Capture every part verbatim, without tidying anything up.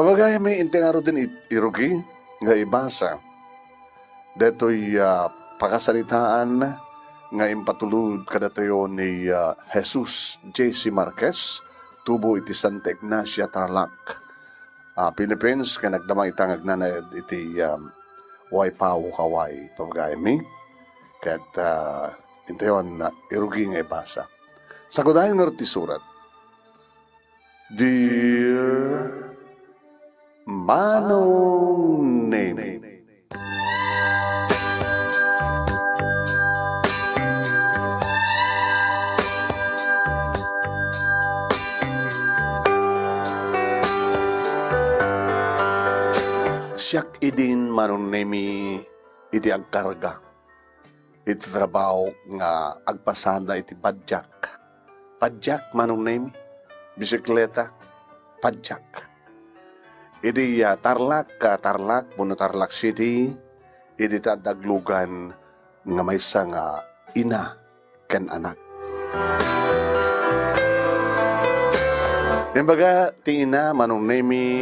Pabagaymi, intay ngaruden it-, irugi nga ibasa daytoy, ah, pakasaritaan nga impatulod kadatayo ni, ah, Jesus J C Marquez, tubo iti Santa Ignacia, Tarlac, ah, Philippines, ken agdama ita nga agnanaed iti, um, Waipahu, Hawaii, pabagaymi. Ket, ah, intayon, ah, irugi nga ibasa. Sagudayen ngarud ti surat. Dear Manong Nemi. Siak idin, Manong Nemi, iti agkarga iti trabaho nga agpasada iti padiak. Padiak, Manong Nemi. Bisikleta. Padiak. Idi, ah, Tarlac, ah, Tarlac, wenno Tarlac City, idi ta aglugan nga maysa nga ina ken anak. Imbaga ti ina, Manong Nemi,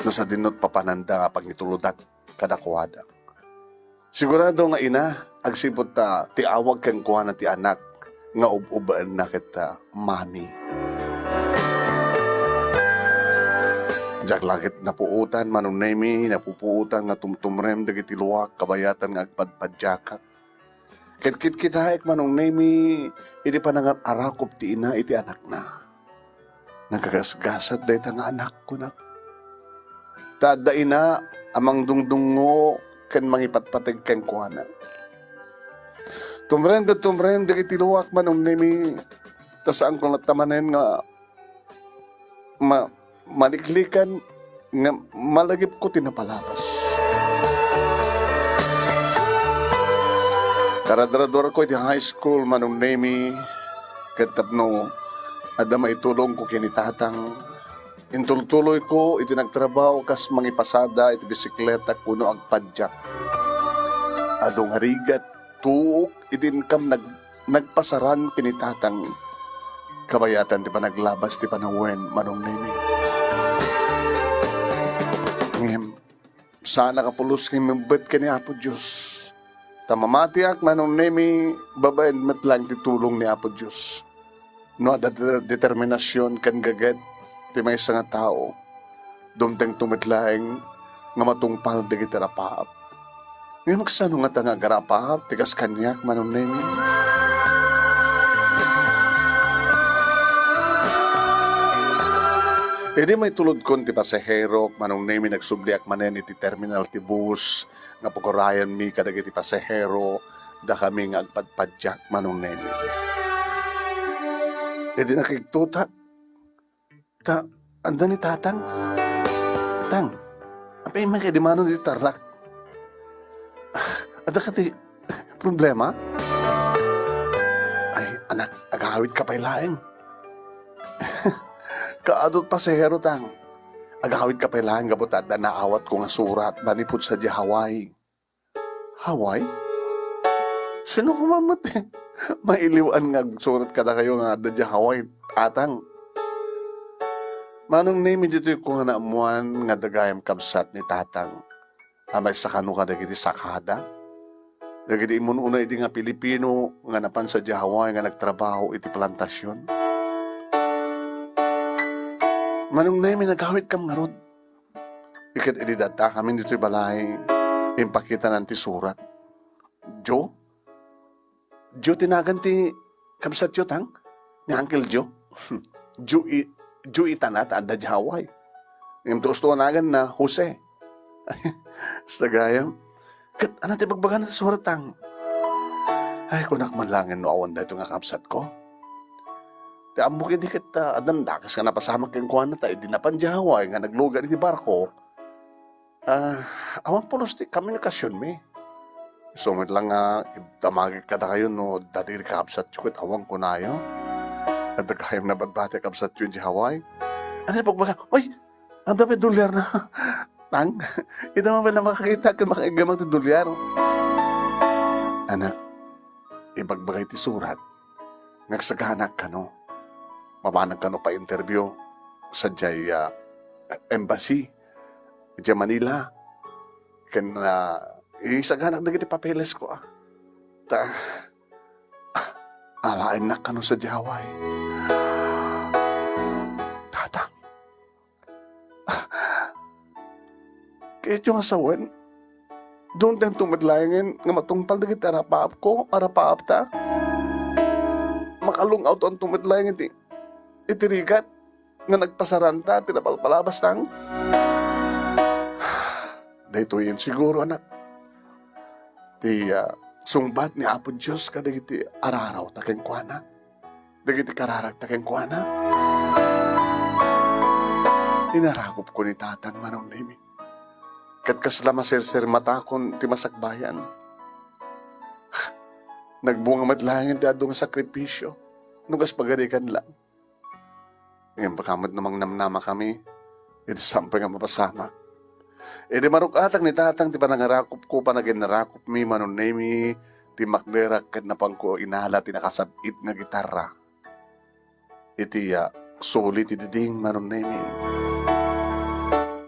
no sadino ti papananda nga pangitulodda kadakuada. Sigurado nga ina, agsipud ta ti awag kenkuana ti anak nga ub-ubaenna ket, ah, mami. Diak la ket napuotan, Manong Nemi, napupuotan nga tumtumrem dagiti luak kabayatan nga agpadpadiakak. Ket kitkitaek, Manong Nemi, idi panangar-arakop ti ina iti anakna. Nagagasgasat dayta nga anak, kunak. Ta adda ina a mangdungdungngo ken mangipatpateg kenkuana. Tumrem ket tumrem dagiti luak, Manong Nemi, ta saanko latta manen nga ma-, maliklikan nga malagipko ti napalabas. Karadradorko iti high school, Manong Nemi, ket tapno adda maitulongko ken ni Tatang, intultuloyko iti nagtrabaho kas mangipasada iti bisikleta kuno agpadiak. Adu nga rigat, tuok iti inkam nag-, nagpasaran ken ni Tatang kabayatan ti panaglabas ti panawen, Manong Nemi. Ngem, saanak a pulos nga immebbet ken ni Apo Dios. Ta mamatiak, Manong Nemi, babaen met laeng ti tulong ni Apo Dios. No adda deter-, determinasion ken gaget ti maysa nga tao, dumtengto met laeng nga matungpal dagiti rapaap. Ngem kasano ngata nga agarapaap ti kas kaniak, Manong Nemi? Idi maitulodkon ti pasaherok, Manong Nemi, nagsubliak manen iti terminal ti bus nga pagurayanmi kadagiti pasahero, dakami nga agpadpadiak, Manong Nemi. Idi nakigtutak, ta, adda ni Tatang. "Tang, apay immay kadi manon iti Tarlac? Adda kadi problema?" "Ay, anak, agawidka pay laeng." "Kaadut pasahero, Tang. Agawidka pay laeng gapu ta adda naawatko nga surat manipud sadiay Hawaii." "Hawaii? Sino koma met ti mailiw-an nga agsurat kadakayo nga adda diay Hawaii, Tatang?" "Manong Nemi, ditoy ko nga naammoan nga adda gayam kabsat ni Tatang a maysa kano kadagiti sakada, dagiti immun-una idi nga Pilipino nga napan sadiay Hawaii nga nagtrabaho iti plantasion." "Manong Nemi, nagawidkam ngarud." Ket idi daddakamin ditoy balay, impakitanan ti surat. "Joe? Joe ti nagan ti kabsatyo, Tang? Ni Uncle Joe?" "Joe i-, Joe itana ta adda diay Hawaii. Ngem ti usto a naganna, Jose." "Sagayam. Ket ania ti ibagbagana ti surat, Tang?" "Ay, kunak man laengen no awan daytoy nga kabsatko. Ti ammok idi ket, ah, addan dakes nga napasamak kenkuana ta idi napan diay Hawaii nga naglugan iti barko, ah, awan pulos ti komunikasionmi. Isu met laeng nga idamagek kadakayo no adda ti kabsatyo ket awan kunayo. Adda gayam nabati a kabsatyo idiay Hawaii." "Ania ti ibagbaga? Oy, adda pay dolyarna, Tang. Ita man pay la makakita ken makaiggamak ti dolyar." "Anak, ibagbagay ti surat nga agsaganaak kano. Mabanak kano pa-interview sadiay, ah, embassy idiay Manila. Ken, ah, isaganak dagiti papeles ko, ah. Ta, ah, alaennak kano sadiay Hawaii. Tatang, ah, kayatyo nga sawen, duntento met laengen nga matungpal dagiti arapaapko, arapaapta. Makalung-awtanto met laeng iti, iti rigat nga nagpasaranta ti napalpalabastang. Daytoyen siguro, anak, ti, ah, sungbat ni Apo Dios kadagiti ararawta kenkuana, dagiti kararagta kenkuana. Inarakupko ni Tatang, Manong Nemi. Ket kasla masersematakon ti masakbayan. Nagbunga met laengen ti adu nga sakripisio, no kas pagarigan lang. Ngem baka met no mangnamnamakami, iti sampay nga mapasamak. Idi maruk-atak ni Tatang ti panangarakupko, panaginarakupmi, Manong Nemi, timmakderak ket napanko inala ti nakasab-it nga gitarra. Iti, ah, suli ti diding, Manong Nemi.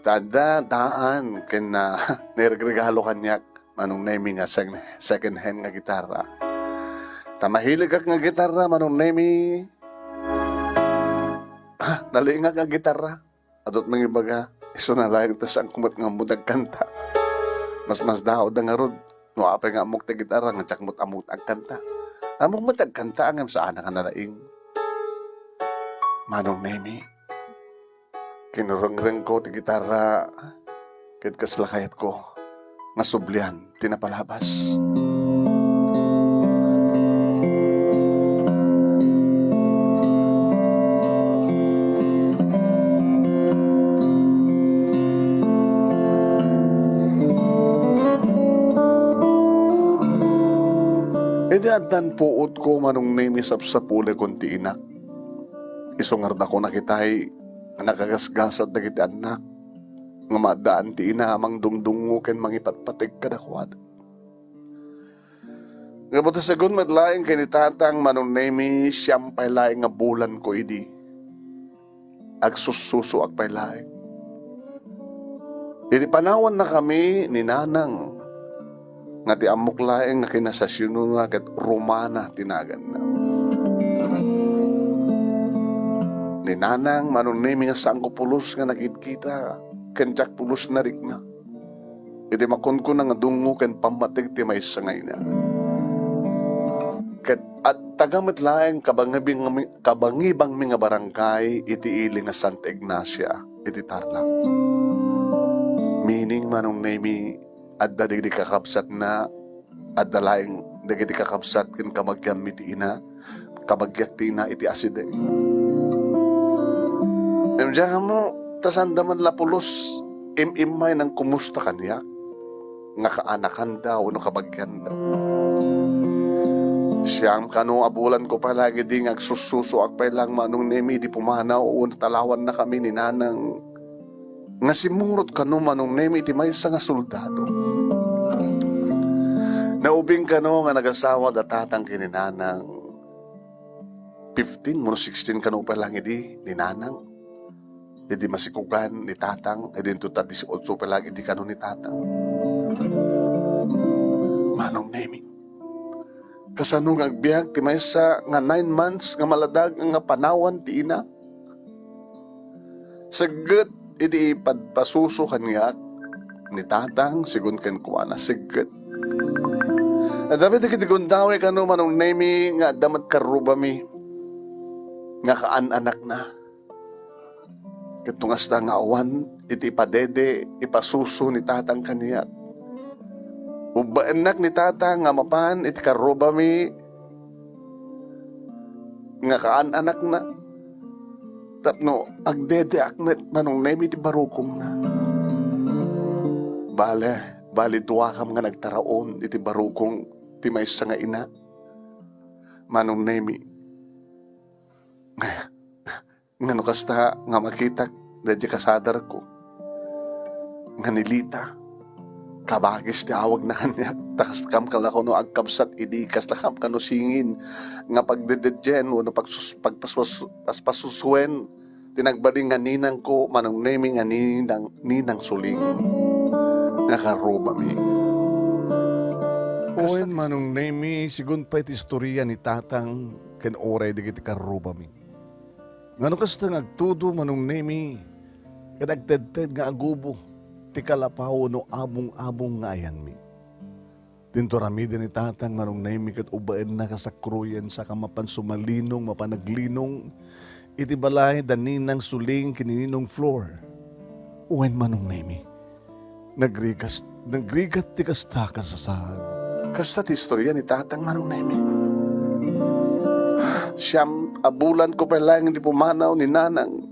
Ta adda daan ken, ah, nairegregalo kaniak, Manong Nemi, nga sec-, second hand nga gitarra. Ta mahiligak nga gitarra, Manong Nemi. Ah, nalingak nga gitarra. Adut mangibaga, isuna laeng ta saanko met nga ammok ti agkanta. Mas, mas daawda ngarud, no apay nga ammok ti gitarra, nga diak met ammok ti agkanta. Ammok met ti agkanta, ngem saanak a nalaing. Manong Nemi, kinurengrengko ti gitarra, ket kasla kayatko nga sublian ti napalabas. Idi addan puotko, Manong Nemi, sapsapulekon ti inak. Isu ngarud a kunakitay nga nakagasgasat dagiti annak nga maaddaan ti ina a mangdungdungngo ken mangipatpateg kadakuada. Gapu ta sagun met laeng ken ni Tatang, Manong Nemi, siam pay laeng nga bulanko idi. Agsussusoak pay laeng. Idi panawannakami ni Nanang, nga ti ammok laeng nga kinasasiunona ket Romana ti naganna. Ni Nanang, Manong Nemi, nga saanko pulos nga nakidkita, ken diak pulos narikna. Iti makunkuna nga dungngo ken pammateg ti maysa nga ina. Ket adda met laeng kabangibangmi, kabangibangmi nga barangay iti ili nga Santa Ignacia iti Tarlac. Meaning, Manong Nemi, adda dagiti kakabsatna, adda laeng dagiti kakabsat ken kabagianmi ti ina, kabagiak ti ina iti asideg. Ngem diak ammo, ta saanda man la pulos im-immay nangkumusta kaniak nga kaanakanda wenno kabagianda. Siam kano a bulanko pay laeng idi nga agsussusoak pay laeng, Manong Nemi, idi pumanaw wenno talawannakami ni Nanang nga simmurot kano, Manong Nemi, iti maysa nga soldado. Naubing kano nga nagasawa da Tatang ken ni Nanang. Fifteen wenno sixteen kano pay laeng idi ni Nanang. Idi masikugan ni Tatang, idinto ta dieciocho pay laeng idi kano ni Tatang. Manong Nemi, kasano nga agbiag ti maysa nga nine months nga maladag nga panawan ti ina? Segget iti ipadpasuso kaniak ni Tatang, sigun kenkuana, segget. Adda met dagiti gundaway kano, Manong Nemi, nga adda met karrubami nga kaan-anakna. Ket no kasta nga awan iti ipadede, ipasuso ni Tatang kaniak. Ubbaennak ni Tatang nga mapan iti karrubami nga kaan-anakna, tapno agdedeak met, Manong Nemi, ti barukongna. Bale, bali duakam nga nagtaraon iti barukong ti maysa nga ina, Manong Nemi. Nga no kasta nga makitak daydi kasadarko nga ni Lita, kabagis ti awagna kaniak, ta kaslakam kano agkabsat idi, kaslakam kano singin nga pagdededien wenno pagsus-, pagpasus-, paspasusuen ti nagbalin nga ninangko, Manong Nemi, nga ninang, ninang Suling nga karrubami. Wen, Manong Nemi, sigun pay ti istoria ni Tatang ken uray dagiti karrubami. Ngano kasta nga agtudo, Manong Nemi, ket agtedted nga agubo ti kalapaw no abong-abong nga ayanmi. Dinto aramiden ni Tatang, Manong Nemi, ket ubbaenna kasakroyen saka mapan sumalinong, mapan aglinong iti balay da Ninang Suling ken ni Ninong Flor. Wen, Manong Nemi, nagrigas, nagrigat ti kasta kasasaan. Kasta ti istoria ni Tatang, Manong Nemi. Siam a bulan ko pay laeng idi pumanaw ni Nanang.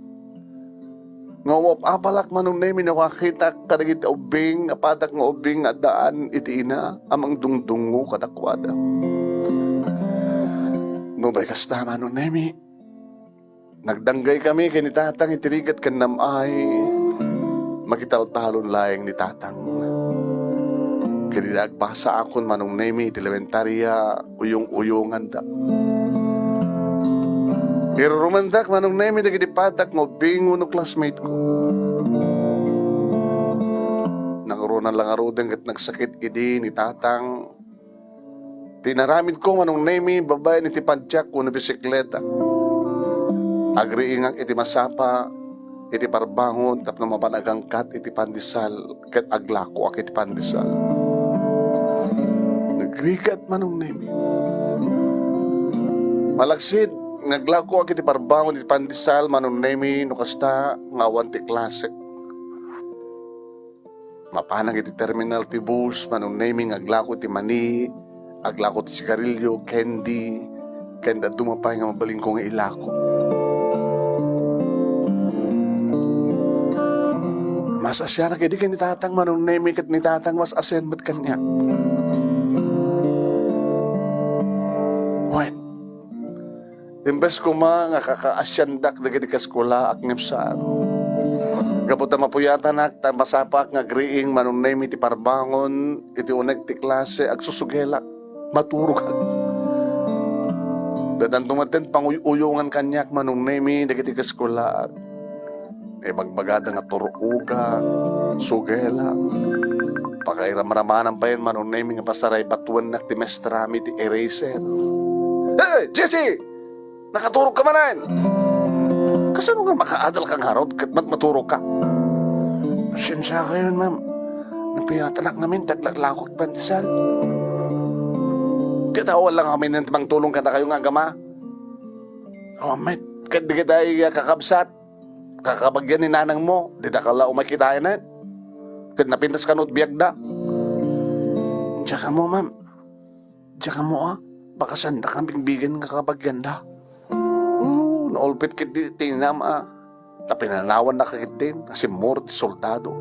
Nga umap-apalak, Manong Nemi, no makitak kadagiti ubbing, apatak nga ubbing nga addaan iti ina a mangdungdungngo kadakuada. Nupay kasta, Manong Nemi, nagdanggaykami ken ni Tatang iti rigat ken nam-ay, makitaltalon laeng ni Tatang. Ken idi agpasaakon, Manong Nemi, iti elementaria, uyong-uyonganda. Irurumendak, Manong Nemi, dagiti patak nga ubbing wenno classmate ko. Nangruna la ngaruden ket nagsakit idi ni Tatang. Ti inaramidko, Manong Nemi, babaen iti padiak wenno bisikleta. Agriingak iti masapa iti parbangon tapno mapan agangkat iti pandesal ket aglakoak iti pandesal. Nagrigat, Manong Nemi. Malaksid nga aglakoak iti parbangon iti pandesal, Manong Nemi, no kasta nga awan ti klase. Mapanak iti terminal ti bus, Manong Nemi, nga aglako iti mani, aglako ti sigarilyo, candy, ken dadduma pay nga mabalinko nga ilako. Mas-asianak idi ken ni Tatang, Manong Nemi, ket ni Tatang mas-asian met kaniak. Wen, imbes koma nga kakaasiandak dagiti kaskolaak ngem saan. Gapu ta mapuyatanak ta masapaak nga agriing, Manong Nemi, iti parbangon iti uneg ti klase, agsusugelak, maturogak. Dadanto met ten panguy-uyongan kaniak, Manong Nemi, dagiti kaskolaak. Ibagbagada nga tur-ogak, sugelak. Pakairamramanan payen, Manong Nemi, nga pasaraybatuennak ti maestrami ti eraser. Hey, Jessie! Nakaturogka manen! Kasano nga makaadalka ngarud ket mat-, maturogka? Pasensiakayon, ma'am. Napuyatanak ngamin, ti aglaklako iti pandesal. Ket awan la ngamin ti mangtulong kadakayo nga agama. Awan met, ket dagiti kakabsat, kakabagian ni nanangmo, didakon la umay kitaenan. Ket napintas kano ti biagda. Diak ammo, ma'am. Diak ammo, a. Baka saanda kami bigbigen nga kakabagianda. Oh, naulpit ketdi ti inam, a. Ta pinanawannaka ketdin a simmurot ti soldado.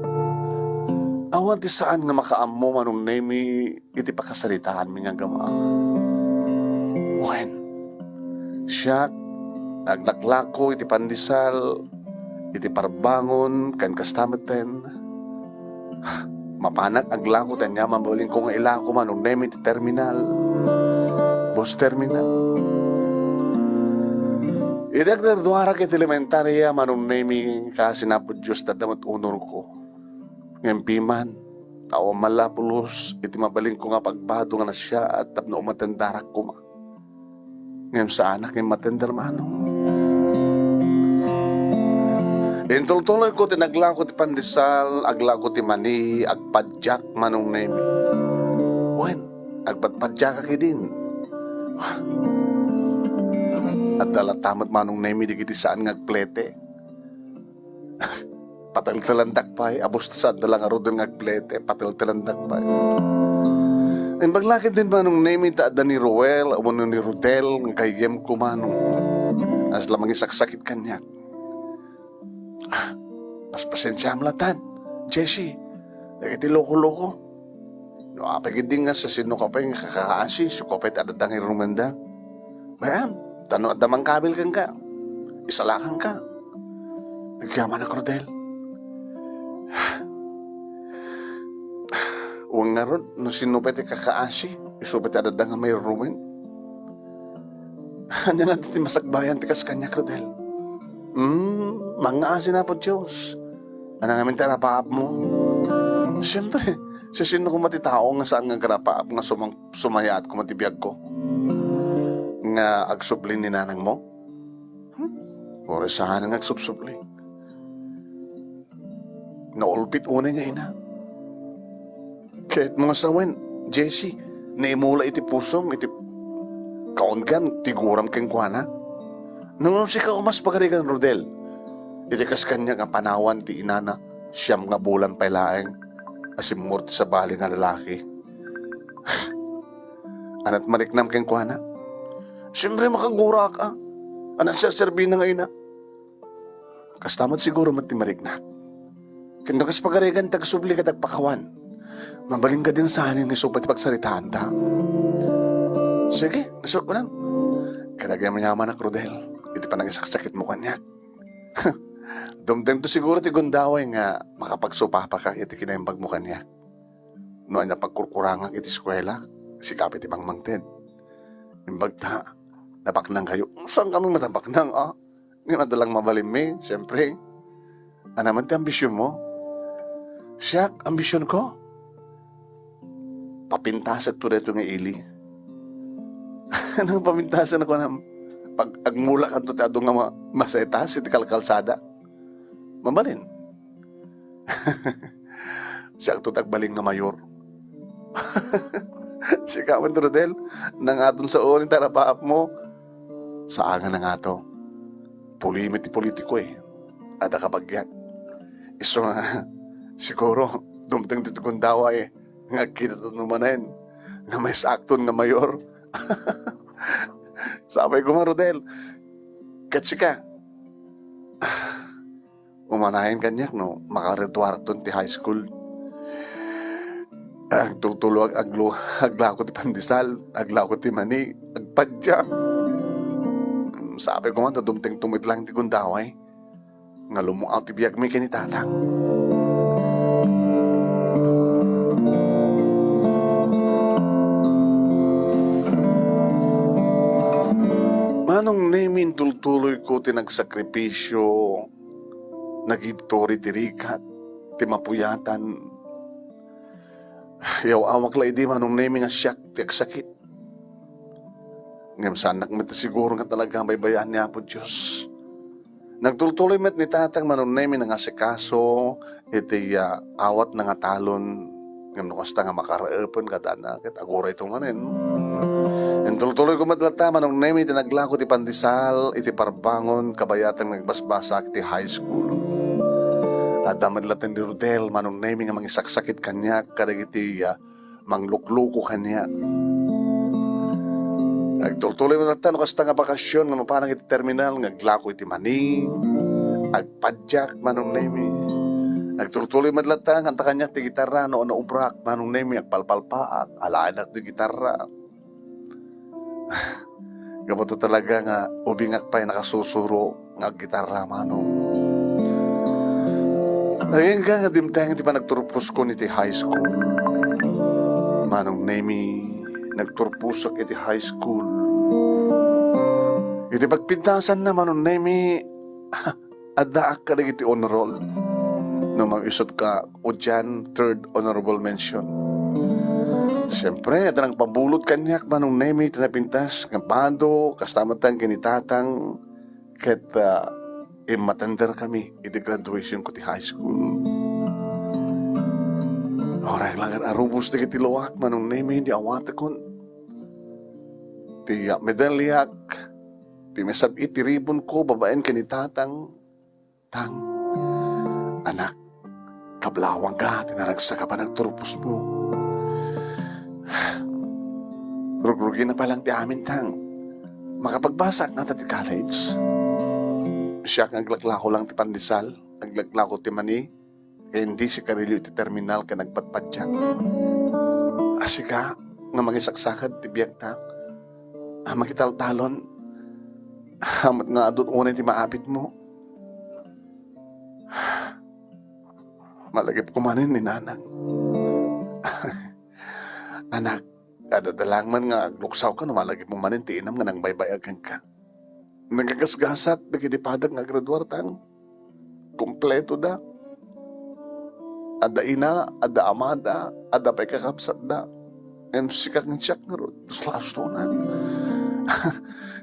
Awan ti saan nga makaammo, Manong Nemi, iti pakasaritaanmi nga agama. Wen, siak, aglaklako iti pandesal, iti parbangon, ken kasta metten. Mapanak aglako ti aniaman mabalinko nga ilako, Manong Nemi, iti terminal. Bus terminal. Idi agdarduarak iti elementaria, Manong Nemi, kaasi napo Dios, adda met unorko. Ngem piman, awan man la pulos iti mabalinko nga pagbado nga nasiaat tapno umatendarak koma. Ngem saanak nga matender, Manong. Intultuloyko ti naglako ti pandesal, aglako ti mani, agpadiak, Manong Nemi. Wen, agpadpadiakak idin. Adda latta met, Manong Nemi, dagiti saan nga agplete. Pateltelandak pay, a bus ta saanda la ngaruden nga agplete, pateltelandak pay. Imbag la ketdin, Manong Nemi, ta adda ni Roel wenno ni Rodel nga gayyemko, Manong. Kasla mangisaksakit kaniak. Ah, pasensiam latta, Jessie. Dagiti loko-loko. No apay ketdi nga sasinoka pay nga kakaasi, isu pay ti adda nga irumenda. Wen, ta no adda mangkabil kenka, isalakanka. Agyamanak, Rodel. Wen ngarud, no sino pay ti kakaasi, isu pay ti adda nga mairumen. Ania nga ti masakbayan ti kas kaniak, Rodel? Hmm, mangngaasin Apo Dios. Ania ngamin ti arapaapmo? Siempre, siasino koma ti tao nga saan nga agarapaap nga sumang-, sumayaat koma ti biagko? Nga agsubli ni nanangmo? Hmm? Uray saan nga agsubsubli. Naulpit unay nga ina. Ket mo nga sawen, Jessie, naimula iti pusom iti kaungan ti guram kenkuana. Ngem sika, umas pagarigan, Rodel. Iti kas kaniak nga panawan ti inana, siam nga bulan pay laeng a simmurot ti sabali nga lalaki. Ania't mariknam kenkuana? Siempre, makagurak a. Ania't serserbina nga ina? Kasta met siguro met ti mariknak. Ken no kas pagarigan ti agsubli ket agpakawan, mabalin kadi nga saanen nga isu pay ti pagsaritaanta. Sige, isuko lang. Ket agyamanak, Rodel, iti panangisaksakitmo kaniak. Dumtengto siguro ti gundaway nga makapagsupapaka iti kinaimbagmo kaniak. No ania pagkurkurangak iti eskuela, sika pay ti mangmangted. Imbag ta, nabaknangkayo. Saan kami matabaknang, a? Ngem adda lang mabalinmi, siempre. Ania man ti ambisionmo? Siak, ambisionko? Papintasekto daytoy nga ili. Ania nga papintasen a kunam? Pag agmulakanto ti adu nga ma-, masetas iti kalkalsada. Mabalin. Siakto ti agbalin nga mayor. Sika man, Rodel, nangaton sao ni tarapaapmo. Saan nga nangato. Puli met ti politiko, eh. Adda kabagiak. Isu nga, siguro, dumteng ti gundaway, eh. Nga agkitatayo manen. Nga maysa akton nga mayor. Sapay koma, Rodel. Ket sika, umanayen kaniak no makagraduarton ti high school. Agtultulo, ag-, aglu-, aglako ti pandesal, aglako ti mani, agpadiak. Sapay koma ta dumtengto met laeng ti gundaway nga lumung-aw ti biagmi ken ni Tatang. Manong Nemi, intultuloyko ti nagsakripisio, nagibtur iti rigat, ti mapuyatan. Yaw-awak la idi, Manong Nemi, nga siak ti agsakit. Ngem saannak met siguro nga talaga a baybayaan ni Apo Dios. Nagtultuloy met ni Tatang, Manong Nemi, nga nangasikaso iti, ah, awatna nga talon, ngem no kasta nga makaraepen kadana, ket agurayto manen. Intultuloyko met latta, Manong Nemi, ti naglako ti pandesal iti parbangon kabayatan nga agbasbasaak iti high school. Adda met latta ni Rodel, Manong Nemi, nga mangisaksakit kaniak kadagiti, ah, manglukluko kaniak. Agtultuloy met latta no kasta nga bakasion nga mapanak iti terminal nga aglako iti mani, agpadiak, Manong Nemi. Agtultuloy met latta nga adda kaniak ti gitarra no naubrak, Manong Nemi, agpalpalpaak, alaenak ti gitarra. Gapu ta talaga nga ubingak pay nakasusuro nga aggitarra, Manong. Agingga nga dimteng ti panagturposkon iti high school. Manong Nemi, nagturposek iti high school. Iti pagpintasanna, Manong Nemi, addaak kadagiti honor roll. No maisutka, udian, third honorable mention. Siempre, adda nagpabulot kaniak, Manong Nemi, ti napintas nga bado, kasta met ken ni Tatang, ket, ah, immatender kami iti graduation ko ti high school. Uray la nga arubos dagiti luak, Manong Nemi, di awatekon. Ti, ah, medalyak, ti masab-it ti ribon ko babaen ken ni Tatang. Tang, anak, kablawangka ti naragsak a panagturposmo. Rugrugina pay lang ti amin, Tang. Makapagbasaak ngata ti college. Siak nga aglaklako lang ti pandesal, aglaklako ti mani, ken di sigarilio iti terminal ken agpadpadiak. A, sika nga mangisaksakit ti biagta a mangitaltalon, a met nga adu unay ti maapitmo. Malagipko manen ni Nanang. Anak, adda lang man nga agluksawka no malagipmo manen ti inam nga nangbaybay-ak kenka. Nagagasgasat dagiti padak nga graduar, tang. Kompleto da. Adda ina, adda amada, adda pay kakabsatda. Ngem sika ken siak ngarud, tuslaston.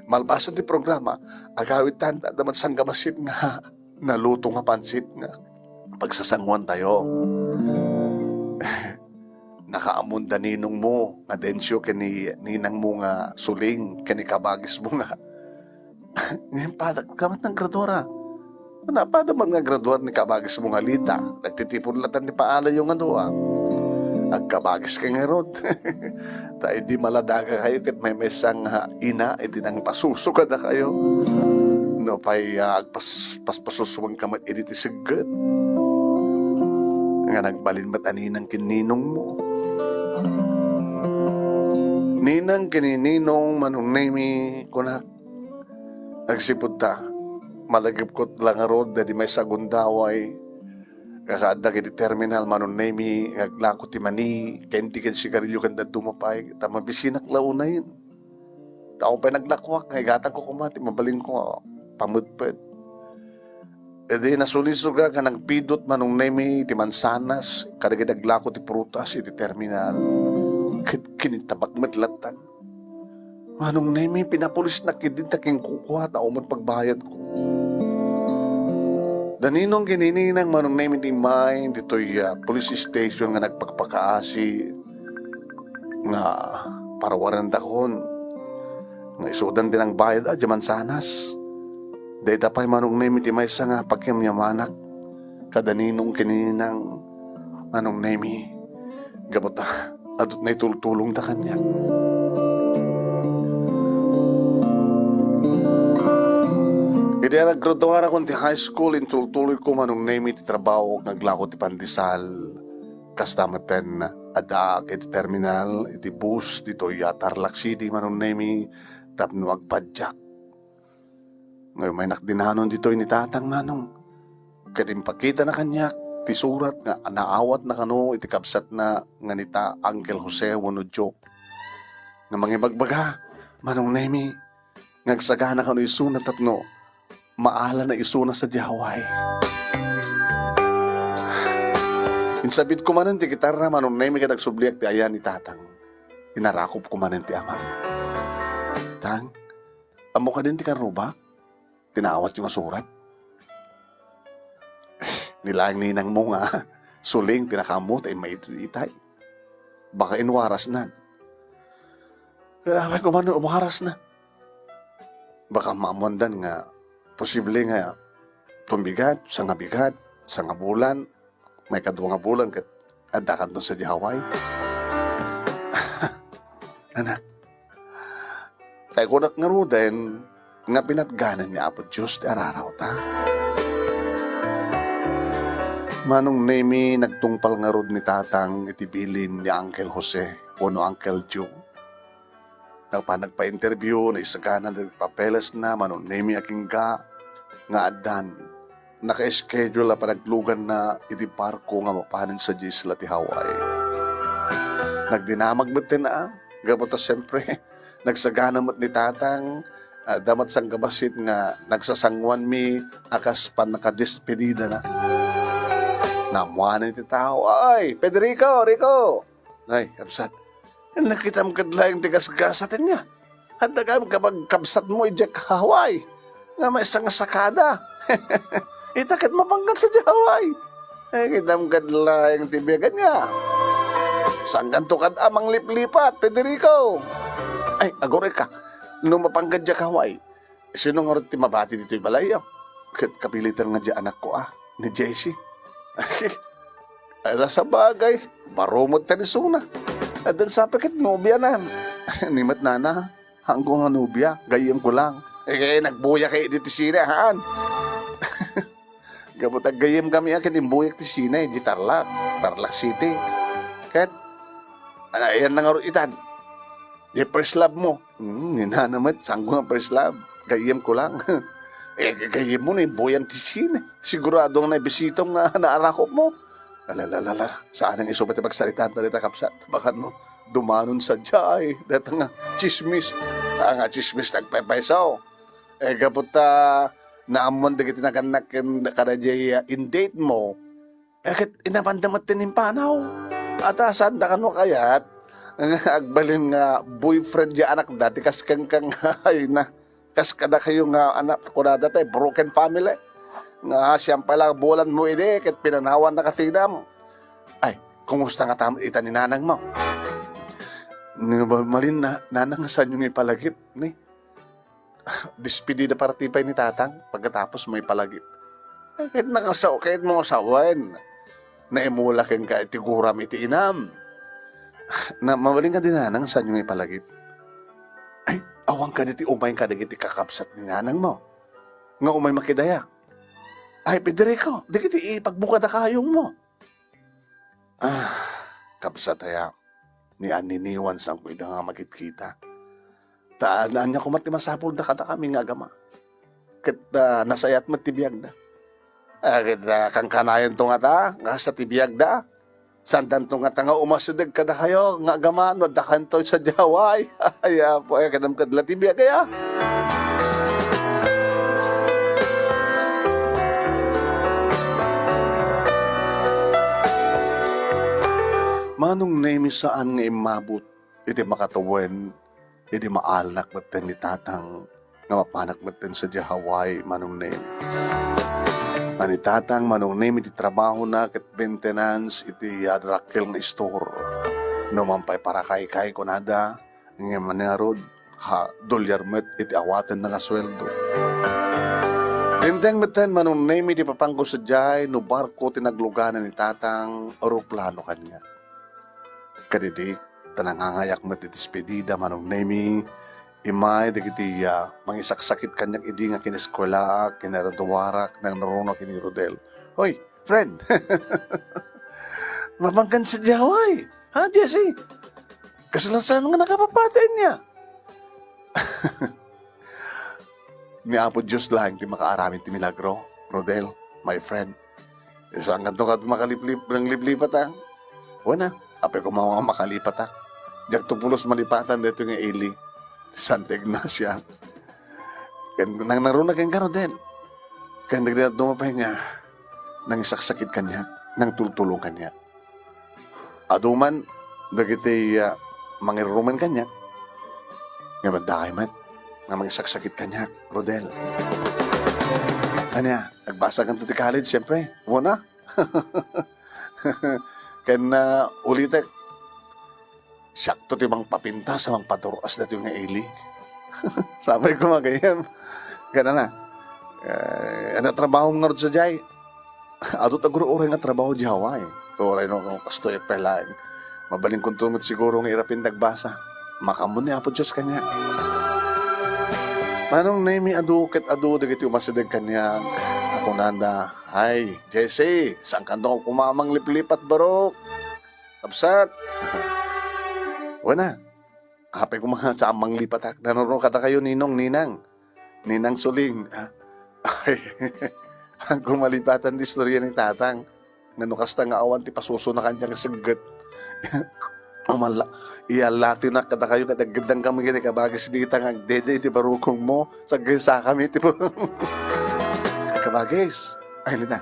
Malpasen ti programa, agawidtan, adda met sangkabassit nga naluto nga pansit nga pagsasanguantayo. Nakaammoda ninongmo nga Dencio ken ni ninangmo nga Suling ken ni kabagismo nga Ngem, pada ka met naggraduar, a? Napada met nga graduar ni kabagismo nga Lita. Nagtitipon latan ti paalayo nga dua. Agkabagis ka ngarud. Ta idi maladaga kayo ket maymaysa nga ina iti nangpasuso kadakayo. No pay, ah, agpas-, paspasusuan ka met idi ti segget. Nga nagbalin met a ninang ken ninongmo. Ninang ken ni ninong, Manong Nemi, kunak, agsipud ta, malagipko la ngarud daydi maysa a gundaway, nga kaadda iti terminal, Manong Nemi, nga aglako ti mani, candy ken sigarilyo ken dadduma pay, ta mabisinak la unayen. Ta awan pay naglakoak, nga igatangko koma ti mabalinko nga pamedped. Idi nasulisog a nga nagpidot, Manong Nemi, ti mansanas, kadagiti aglako ti prutas iti terminal. Ket kinintabak met lattan. Manong Nemi, pinapulisnak ketdi ta kinkukua ta awan met pagbayadko. Da ninong ken ni ninang, Manong Nemi, ti immay ditoy, ah, police station nga nagpakpakaasi nga parawarendakon nga isudan ti nangbayad a diay mansanas. Dayta pay, Manong Nemi, ti maysa nga pakiamyamanak kada ninong ken ni ninang, Manong Nemi, gapu ta adda naitultulongda kaniak. Idi naggraduarakon ti high school, intultuloyko, Manong Nemi, ti trabaho nga aglako ti pandesal. Kasta metten, addaak iti terminal iti bus ditoy a Tarlac City, Manong Nemi, tapno agpadiak. Ngem maynak dinanon ditoy ni Tatang, Manong. Ket impakitana kaniak ti surat nga naawatna kano iti kabsatna nga ni ta Uncle Jose wenno Joe. Nga mangibagbaga, Manong Nemi, nga agsagana kano isuna tapno maalana isuna sadiay Hawaii. Insabitko manen ti gitarra, Manong Nemi, ket agsubliak ti ayan ni Tatang. Inarakopko manen ti amam. Tang, ammo kadin ti karrubak? Ti naawatyo nga surat? Ni laeng ninangmo nga Suling ti nakaammo ta immay iti itay. Baka inwarasnan. Ket apay koma no inwarasna? Baka maammoandan nga posible nga tumbigat, sangabigat, sangabulan, maikadua nga bulan ket addakanton sadiay Hawaii. Anak, tay kunak ngaruden nga pinatganan ni Apo Dios ti ararawta. Manong Nemi, nagtungpal ngarud ni Tatang iti bilin ni Uncle Jose wenno Uncle Joe. Nagpa-, nagpa-interview, naisagana dagiti papelesna, Manong Nemi, agingga nga addan naka-schedule a panagluganna iti barko nga mapanen sadiay isla ti Hawaii. Nagdinamag metten a, gapu ta siempre, nagsagana met ni Tatang, adda met sangkabassit nga nagsasanguanmi a kas pannakadespedidana. Naammuanen ti tao, "Ay, Federico, Rico!" Ay, kabsat, nakitam kad laeng ti gasgasatenyo. Adda kami kapagkabsatmo idiay Hawaii nga maysa nga sakada. Ita ket mapangan sadiay Hawaii. Ay, kitam kad laeng ti biaganyo. Saankanto kad a mangliplipat, Federico? Ay, aguray ka. No mapangan diay Hawaii, sino ngarud ti mabati ditoy balayyo? Ket kapiliter nga diay anakko a, ni Jessie. Ala, sabagay, baro met ta ni suna. Addan sa pay ket nobiana. Ni met nana, haanko nga nobia, gayyemko lang. Eh, nagbuyak idi ti sine, haan. Gapu ta gayyemkami a ket imbuyak ti sine, di Tarlac, Tarlac City. Ket, ala, ayanna ngarud itan. Di first love mo. Hmm, ni nana met, saanko nga first love. Gayyemko lang. Eh, gayyemmo no imbuyam ti sine. Sigurado nga naibisitam nga naarakopmo. Ala, ala, ala, ala. Saan nga isu pay ti pagsaritaanta dita, kabsat. Baka no, dumanon sadiay. Dayta nga tsismis. Ah, nga tsismis, nagpaypayso. Eh, gapu ta naammoan dagiti nagannak ken kadaydiay, ah, in-date mo, eh, ket inapanda met ti impanaw. Ata saanda kano kayat nga agbalin nga boyfriend ti anakda ti kas kenka nga, ay na, kas kadakayo nga anak, kunada tay broken family. Nga siam pay la bulan mo idi ket pinanawanna ka tinam. Ay, kumusta ngata ita ni nanang mo? Ni ba-, malin na, nanang, saanyo nga ipalagip, ni? Despedida party pay ni tatang, pagkatapos maipalagip. Ay, ket nangasaw, ket mo asawen. Naimula kenka iti guram iti inam. Na, mabalin nga di nanang, saanyo nga ipalagip? Ay, awan kadi ti umay kadagiti kakabsat ni nanang mo. Nga umay makidaya. Ay, Federico, dagiti ipagbuka dakayong mo. Ah, kabsat aya, ni anniniwan sanko ida nga makitkita. Ta, ania koma ti masapulda kadakami nga agama. Ket, ah, nasayat met ti biagda. Ah, ket, ah, kankanayon to ngata, nga kasta ti biagda. Saandanto ngata nga umasideg kadakayo nga agama no adda kanto sadiay. Ay, apo, ay, kadam kadla ti biag aya. Manong Nemi, saan nga immabut iti makatawen idi maalanak metten ni tatang nga mapanak metten sadiay Hawaii, Manong Nemi. Nga ni tatang, Manong Nemi, ti trabahona ket maintenance iti, ah, dakkel nga store. No man pay parakaykay, kunada, ngem ngarud, ha, dolyar met iti awatenna nga sueldo. Dimteng metten, Manong Nemi, ti papangko sadiay no barko ti nagluganan ni tatang, eroplano kaniak. Kadidi, ta nangangayak met ti despedida, Manong Nemi. Immay dagiti, ah, mangisaksakit kaniak idi nga kineskuelaak, kinaraduarak, nangnuruna ken ni Rodel. Hoy, friend! Mapangkan sadiay Hawaii, ha, Jesse? Kasla saan nga nakapapati ania? Ni Apo Dios laeng ti makaaramid ti milagro, Rodel, my friend. Saan kanto ket makaliplip-, nangliplipat, ah. Wen a, apay koma nga makalipat, ah. Diakto pulos malipatan daytoy nga ili ti Santa Ignacia. Ken nangnuruna kenka, Rodel. Ken dagiti dadduma pay nga nangisaksakit kaniak, nangtultulong kaniak. Adu man dagiti, ah, mangirurumen kaniak. Ngem adda met nga mangisaksakit kaniak, Rodel. Ania, agbasaganto ti college, siempre. Wen a. Ken, ah, ulitek, siakto ti mangpapintas a mangpadur-as daytoy nga ili. Sapay koma gayyem. Ken na. Eh, ania trabahom ngarud sadiay? Adu ti agur-uray nga trabaho diay Hawaii. Uray no, no, kastoy pay laeng. Mabalinkonto met siguro nga irapin ti agbasa. Makaammo ni Apo Dios kaniak. Manong Nemi, adu ket adu dagiti umasideg kaniak. Kunada, "Ay, Jesse, saan kanto koma mangliplipat, barok? Kabsat." Wen a. Apay koma nga saan manglipatak. Nanuruna kadakayo, Ninong, Ninang. Ninang Suling, ah. Ay, agko malipatan ti istorya ni tatang. Nga no kasta nga awan ti pasusona kaniak nga segget. Umala, iyalatinak kadakayo ket aggeddangkami ken ni Kabagis dita nga agdede iti barukongmo. Saggensakami iti baro-, Kabagis. Ay, Lina.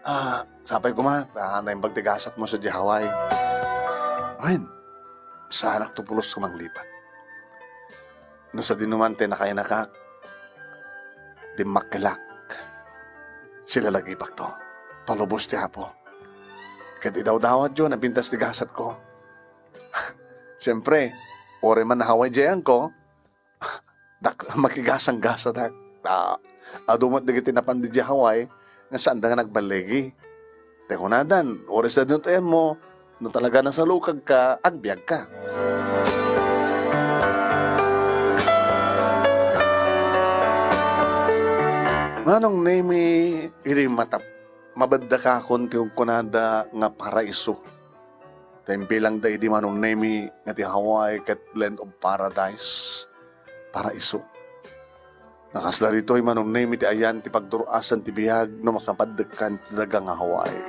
Ah, sapay koma, ta naimbag ti gasatmo sadiay Hawaii. Wen, saanakto pulos a manglipat. No sadino man ti nakainakak, dimmakkelak. Silalagipakto. Palubos ti Apo. Ket idawdawatyo, napintas ti gasatko. Siempre, uray man Hawaii diay ayanko, dak-, makigasang-gasatak. Ta, adu met dagiti napan diay Hawaii nga saanda nga nagballigi. Ti kunadan, uray sadino ti ayanmo, no talaga nasalukagka, agbiagka. Manong Nemi, idi matap-, mabaddakakon ti kunkunada nga paraiso. Ta imbilangda idi Manong Nemi nga ti Hawaii ket land of paradise, paraiso. Nga kasla ditoy, Manong Nemi, ti ayan ti pagdur-asan ti biag no makapaddekkan ti daga nga Hawaii.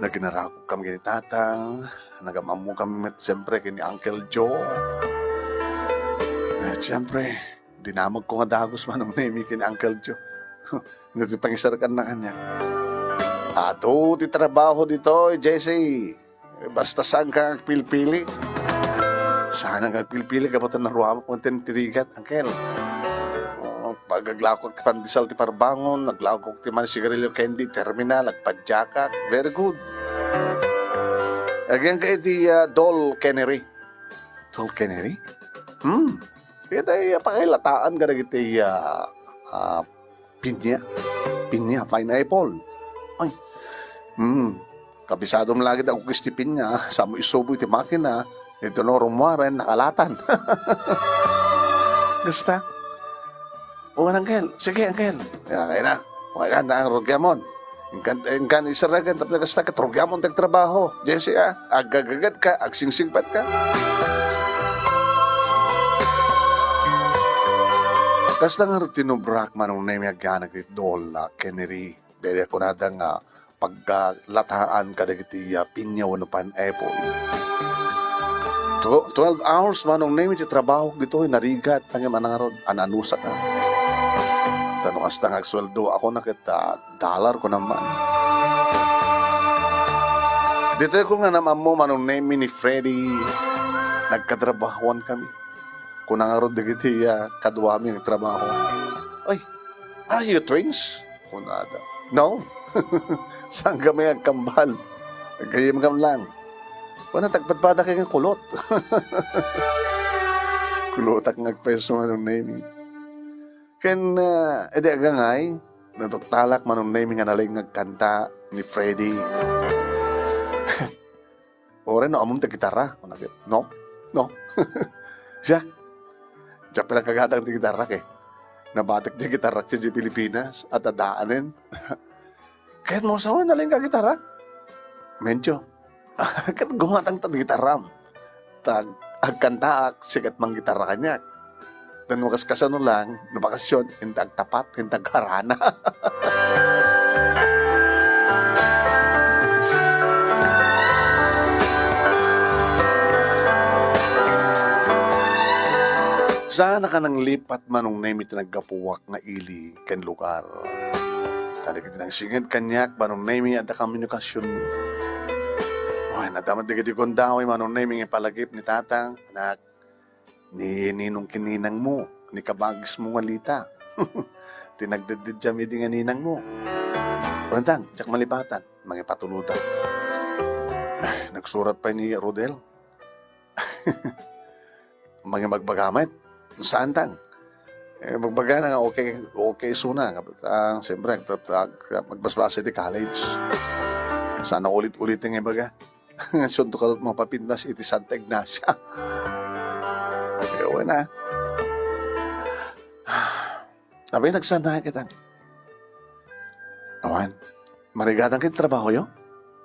Naginarakopkami ken ni Tatang, nagam-ammokami met, siyempre, ken ni Uncle Joe. Ket siyempre, Dinamagko nga dagus, Manong Nemi, ken Uncle Joe. Ania ti pangisarkanna kaniak. Adu ti trabaho ditoy, Jesse. Basta saanka nga agpilpili. Saan nga agpilpili, gapu ta naruamak man ti rigat, Uncle. Oh, pag-, aglawko ti pandesal ti parbangon, aglawko ti man sigarilyo candy, terminal, agpadiakak. Very good. Agingga iti, ah, Dole Cannery. Dole Cannery? Hmm. Iti, ah, pakailataan kadagiti, ah, ah, pinya. Pinya, pineapple. Ay. Hmm. Kabisadom laeng ti agukis ti pinya, ah. Saanmo isubo iti makina. Iti no, rummuaren, nakalatan. Kasta. O, Uncle. Sige, Uncle. Kaya, kaya na. Wala na ang rugyamon. Inkan, inkan isaragan, tapno kasta ket rugyamon ti agtrabaho. Jesse, ah, agagagatka, agsingsingpetka. Kasta nga tinubrak, Manong Nemi, agyana iti Dole Cannery. Daydi kunada nga paglataan kadagiti, ah, pinya wenno pineapple. Tw-, twelve hours, Manong Nemi, ti trabahok ditoy, narigat, ngem ania ngarud, an-anusak, ah. Ta no kasta nga agsueldoak, kuna ket, ah, dollar, kuna man. Ditoy ko nga naam-ammo, Manong Nemi, ni Freddy, nagkatrabahoan kami. Kuna ngarud dagiti, ah, kaduami nga trabaho. "Ay, are you twins?" kunada. "No." "Saan kami agkambal? Aggayyemkam lang." Kuna, tagpadpada kay nga kulot. Kulotak nga agpayso, Manong Nemi. Ken, ah, idi agangay, natuktalak, Manong Nemi, nga nalaing nga agkanta ni Freddy. "Uray no ammom ti gitara," kunana ket, "No, no." Siak, diak pay la kagatang ti gitarak, eh. Nabatik ti gitarak idiay Pilipinas, at adaanen. "Kayatmo sawen, nalaingka a gitara?" "Medyo." "Ket gumatangta ti gitaram. Ta agkantaak, sika ti manggitara kaniak. Ken no kaskasano lang, no bakasyon, inta agtapat, inta agharana." Saannak a nanglipat, Manong Nemi, ti naggapuak nga ili ken lugar. Ta dagiti nangsinged kaniak, Manong Nemi, adda komunikasion. Wen, adda met dagiti gundaway, Manong Nemi, nga ipalagip ni Tatang, anak, ni ninong ken ninangmo, ni kabagismo nga Lita. Ti nagdeddeddam idi nga ninangmo. Wen, Tang, diak malipatan, mangipatulodak. Nagsurat pay ni Rodel. Mangibagbaga met. Saan, Tang? Eh, ibagbagana nga okay, okay isuna. Ah, siyempre, agta-, ag-, magbasbasa iti college. Saan a ulit-ulit nga ibaga. Nga isunto kadot mapapintas iti Santa Ignacia. Ayaw na. Abay, nagsanaak ita. Awan, marigatan ket trabahoyo?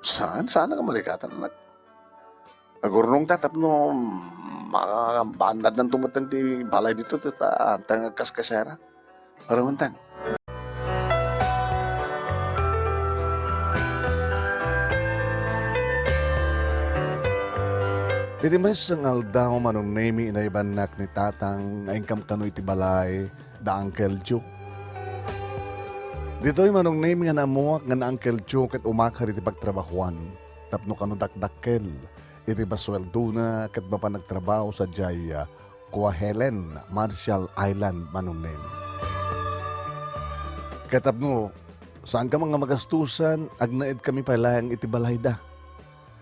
Saan? Saan nga marigatan, anak? Agurnongta tapno makabanadnanto met ti balay ditoy, ta, ta agkaskasiara. Aramon, Tang. Iti maysa nga aldaw, Manong Nemi, inaybannak ni Tatang nga inkam kano iti balay da Uncle Joe. Ditoy, Manong Nemi, nga naammoak nga ni Uncle Joe ket umakar iti pagtrabahoan tapno kano dakdakkel iti pasueldona ket mapan agtrabaho sadiay, ah, Kwajalein, Marshall Island, Manong Nemi. Ket tapno saanka nga magastusan, agnaedkami pay laeng iti balayda.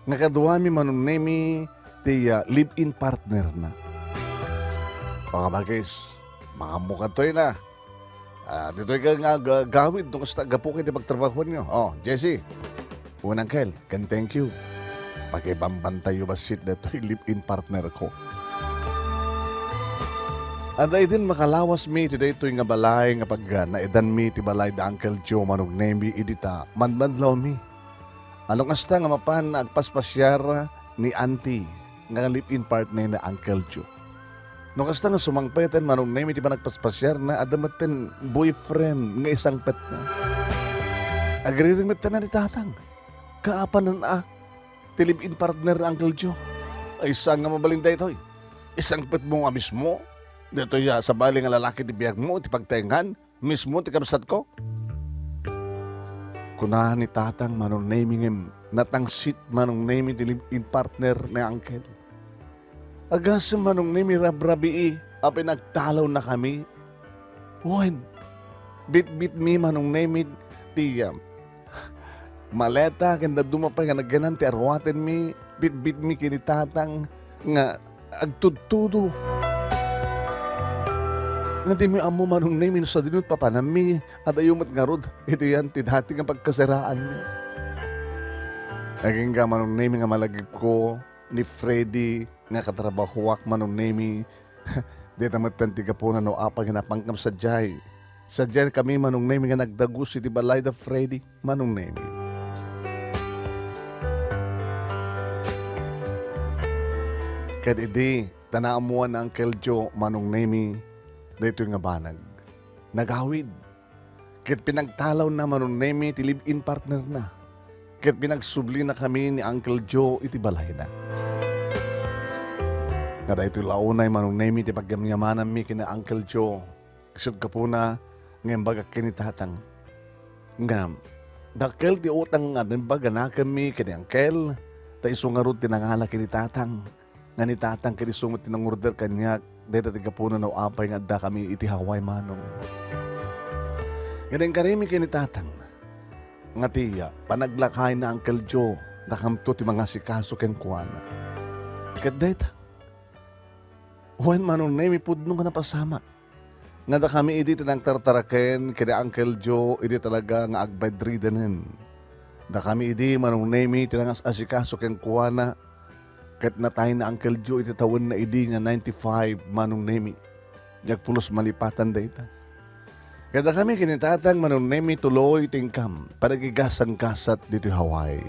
Nga kaduami, Manong Nemi, ti, ah, live-in partner na. Mga bagis, maammo kadtoy na. Ah, ditoy ka nga aga-, agawid no kasta gapu iti pagtrabahoanyo. Oh, Jesse. Wen, Uncle, ken thank you. Pakibambantayo bassit detoy live-in partner ko. Adda idin makalawasmi iti daytoy nga balay nga pagnaedanmi ti balay da Uncle Joe, Manong Nemi, idi ta madmadlawmi. Ano kasta nga mapan agpaspasiar ni Auntie nga live-in partner ni Uncle Joe? No kasta nga sumangpeten, Manong Nemi, ti panagpaspasiarna, adda metten boyfriend nga isangpetna. Agriring metten ni Tatang. Kaapanen a ti live-in partner ni Uncle Joe. Ay, saan nga mabalin daytoy? Isangpetmo nga mismo? Daytoy a sabali nga lalaki ti biagmo ti pagtaengan, mismo ti kabsatko?" Kuna ni Tatang, Manong Nemi, ngem natangsit, Manong Nemi, ti live-in partner ni Uncle. Agasem, Manong Nemi, rabrabii a pinagtalawnakami. Wen, bitbitmi, Manong Nemi, ti, ah, maleta ken dadduma pay nga nagyanan ti aruatenmi, bitbitmi ken ni Tatang nga agtudtudo. Nga dimi ammo, Manong Nemi, no sadino ti papanammi, adayo met ngarud iti yan ti dati nga pagkasaraanmi. Agingga, Manong Nemi, nga malagipko ni Freddy nga katrabahoak, Manong Nemi. Dayta metten ti gapuna no apay nga napankam sadiay. Sadiay kami, Manong Nemi, nga nagdagus iti balay da Freddy, Manong Nemi. Ket idi ta naammuan ni Uncle Joe, Manong Nemi, daytoy nga banag, nagawid. Ket pinagtalawna, Manong Nemi, ti live-in partnerna. Ket pinagsublinakami ni Uncle Joe iti balayna. Nga daytoy la unay, Manong Nemi, ti pagyamyamananmi ken ni Uncle Joe. Isut' gapuna nga imbagak ken ni Tatang nga dakkel ti utang nga naimbag a nakenmi ken ni Uncle, ta isu ngarud ti nangala ken ni Tatang. Nga ni Tatang ket isu met ti nangorder kaniak, dayta ti gapuna no apay nga addakami iti Hawaii, Manong. Ngem inkarimi ken ni Tatang nga ti panaglakayna, Uncle Joe, dakamto ti mangasikaso kenkuana. Ket dayta, wen, Manong Nemi, pudno nga napasamak. Nga dakami idi ti nangtartaraken ken ni Uncle Joe idi talaga nga agbedridden. Dakami idi, Manong Nemi, ti nangas-asikaso kenkuana, ket natay ni Uncle Joe iti tawenna idi nga ninety-five, Manong Nemi. Diak pulos malipatan dayta. Ket dakami ken ni Tatang, Manong Nemi, tuloy ti inkam panagigasan-gasat ditoy Hawaii.